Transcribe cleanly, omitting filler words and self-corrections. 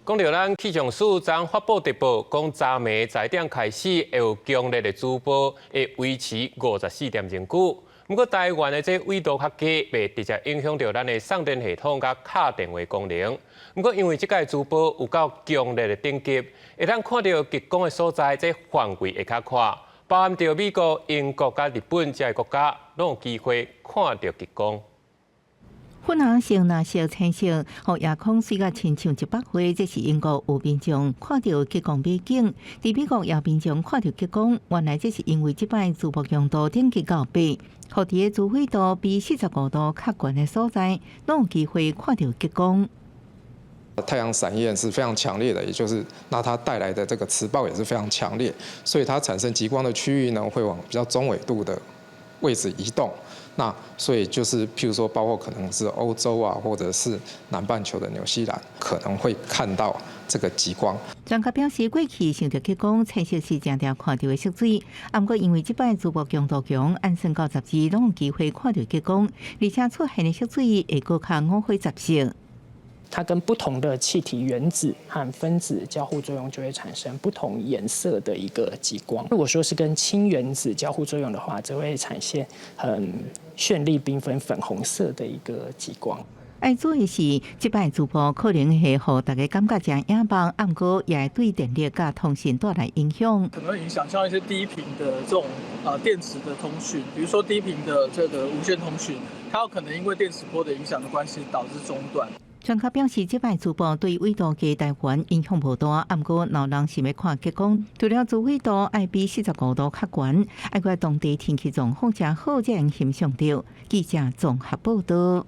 講著咱氣象署昨昏發布特報，講昨暝10點開始會有強烈的磁暴，會維持54點鐘久。毋過台灣的這緯度較低，袂直接影響著咱的送電系統佮敲電話功能。毋過因為這擺磁暴有夠強烈的等級，會當看著極光的所在，這範圍會較闊，包含著美國、英國佮日本這个國家，攏有機會看著極光。粉紅色、藍色、青色，予夜空媠甲親像一幅畫。這是英國有民眾看著極光美景，佇美國也有民眾看著極光。原來這是因為這擺磁暴強度等級到八，予佇个經緯度比45度較懸的所在，攏有機會看著極光。太陽閃焰是非常強烈的，也就是那它帶來的這個磁暴也是非常強烈，所以它產生極光的區域呢，會往比較中緯度的位置移動。那所以就是，譬如說，包括可能是歐洲啊，或者是南半球的紐西蘭，可能會看到這個極光。專家表示，過去想著極光，青色是誠定看著的色水，毋過因為這擺磁暴強度強，按算到十二攏有機會看著極光，而且出現的色水會閣較五花雜色。它跟不同的氣體原子和分子交互作用，就會產生不同顏色的一個極光。如果說是跟氫原子交互作用的話，則會產生很絢麗繽紛粉紅色的一個極光。愛注意是，這擺磁暴可能會予大家感覺誠眼目，毋過也會對電力佮通訊帶來影響。可能會影響像一些低頻的這種啊電磁的通訊，比如說低頻的這個無線通訊，它有可能因為電磁波的影響的關係導致中斷。專家表示，這擺磁暴對緯度低台灣影響無大，毋過若人想欲看極光，除了經緯度愛比45度較懸，愛閣當地天氣狀況誠好才會欣賞著。記者綜合報道。